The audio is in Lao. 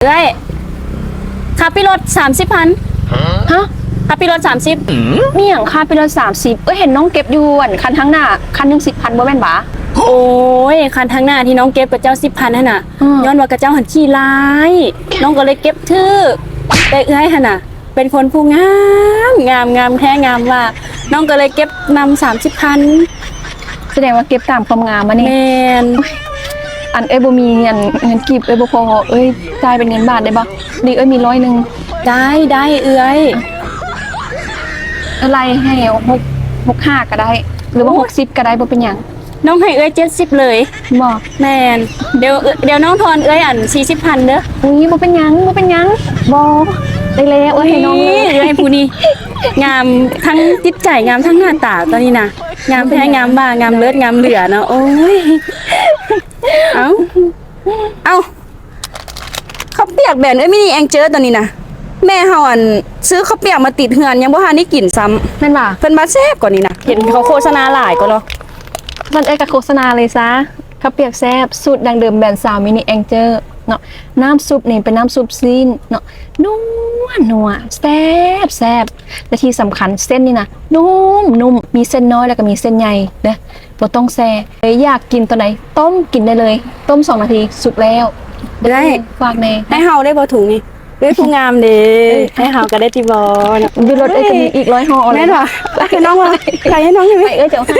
ເອື້ອຍ ຄ່າປີ້ລົດສາມສິບພັນ. ຮະ? ຄ່າປີ້ລົດສາມສິບ. ມີຫຍັງຄ່າປີ້ລົດສາມສິບ? ເອື້ອຍເຫັນນ້ອງເກັບຢູ່ ອັນ ຄັນທາງໜ້າ ຄັນໜຶ່ງສິບພັນ ບໍ່ແມ່ນຫວາ? ໂອ້ຍ ຄັນທາງໜ້າທີ່ນ້ອງເກັບຂະເຈົ້າສິບພັນຫັ້ນນະ ອືມ ຍ້ອນວ່າຂະເຈົ້າຫັ້ນຂີ້ຮ້າຍ ນ້ອງກໍເລີຍເກັບຖືກ. ແຕ່ເອື້ອຍຫັ້ນນະ ເປັນຄົນຜູ້ງາມ ງາມ ງາມແທ້ງາມວ່າ ນ້ອງກໍເລີຍເກັບນຳສາມສິບພັນ. ສະແດງວ່າເກັບຕາມຄວາມງາມມານີ້. ແມ່ນ. ໂອ້ຍ ອັນເອື້ອຍບໍ່ມີ ອັນ ເງິນກີບເອື້ອຍບໍ່ພໍ ເອື້ອຍຈ່າຍເປັນເງິນບາດໄດ້ບໍ່? ຫຼືເອື້ອຍມີຮ້ອຍໜຶ່ງ? ໄດ້ ໄດ້ເອື້ອຍ. ເອື້ອຍໄລ່ໃຫ້ຫົກ ຫົກສິບຫ້າກໍໄດ້ ຫຼືວ່າ ໂອ້ຍ ຫົກສິບກໍໄດ້ ບໍ່ເປັນຫຍັງ. ນ້ອງໃຫ້ເອື້ອຍເຈັດສິບເລີຍ. ບໍ່? ແມ່ນ. ດຽວ ດຽວນ້ອງທອນເອື້ອຍ ອັນ ສີ່ສິບພັນເດີ. ອຸ້ຍ ບໍ່ເປັນຫຍັງ ບໍ່ເປັນຫຍັງ. ບໍ່ ໄດ້ແລ້ວ ເອື້ອຍໃຫ້ນ້ອງເລີຍ. ເອື້ອຍຜູ້ນີ້ງາມທັງຈິດໃຈ ງາມທັງໜ້າຕາ ຕອນນີ້ນະ ງາມແທ້ງາມວ່າ ງາມເລີດງາມເຫຼືອເນາະ. ໂອ້ຍ ເອົ້າ ເອົ້າ ເຂົ້າປຽກແບຣນເອື້ອຍມິນິແອງເຈີຕອນນີ້ນະ ແມ່ເຮົາ ອັນ ຊື້ເຂົ້າປຽກມາຕິດເຮືອນ ຍັງບໍ່ທັນໄດ້ກິນຊ້ຳ. ແມ່ນຫວາ? ເພິ່ນວ່າແຊບກວ່ານີ້ນະ ເຫັນເຂົາໂຄສະນາຫຼາຍກວ່າເນາະ. ນັ້ນເອື້ອຍກໍໂຄສະນາເລີຍຊະ. ເຂົ້າປຽກແຊບ ສູດດັ້ງເດີມແບຣນສາວມິນິແອງເຈີເນາະ. ນ້ຳຊຸບນີ້ເປັນນ້ຳຊຸບຊີ້ນເນາະ ນົວໆ ແຊບໆ ແລະທີ່ສຳຄັນເສັ້ນນີ້ນະ ນຸ້ມໆ ມີເສັ້ນນ້ອຍ ແລ້ວກໍມີເສັ້ນໃຫຍ່ເດີ. ບໍ່ຕ້ອງແຊ່ເລີຍ ຢາກກິນຕອນໃດຕົ້ມກິນໄດ້ເລີຍ. ຕົ້ມສອງນາທີສຸກແລ້ວ. ເອື້ອຍ ຝາກແນ່ ໃຫ້ເຮົາໄດ້ບໍ່ຖົງນີ້? ເອື້ອຍຜູ້ງາມເດ້. ເອີ ໃຫ້ເຮົາກໍໄດ້ຕິບໍ່ເນາະ. ຢູ່ລົດເອື້ອຍກໍມີອີກຮ້ອຍຫໍ່ເລີຍ. ແມ່ນຫວາ? ໃຫ້ນ້ອງວ່າ ໃຫ້ນ້ອງ ໃຫ້ເອື້ອຍເຈົ້າໃຫ້.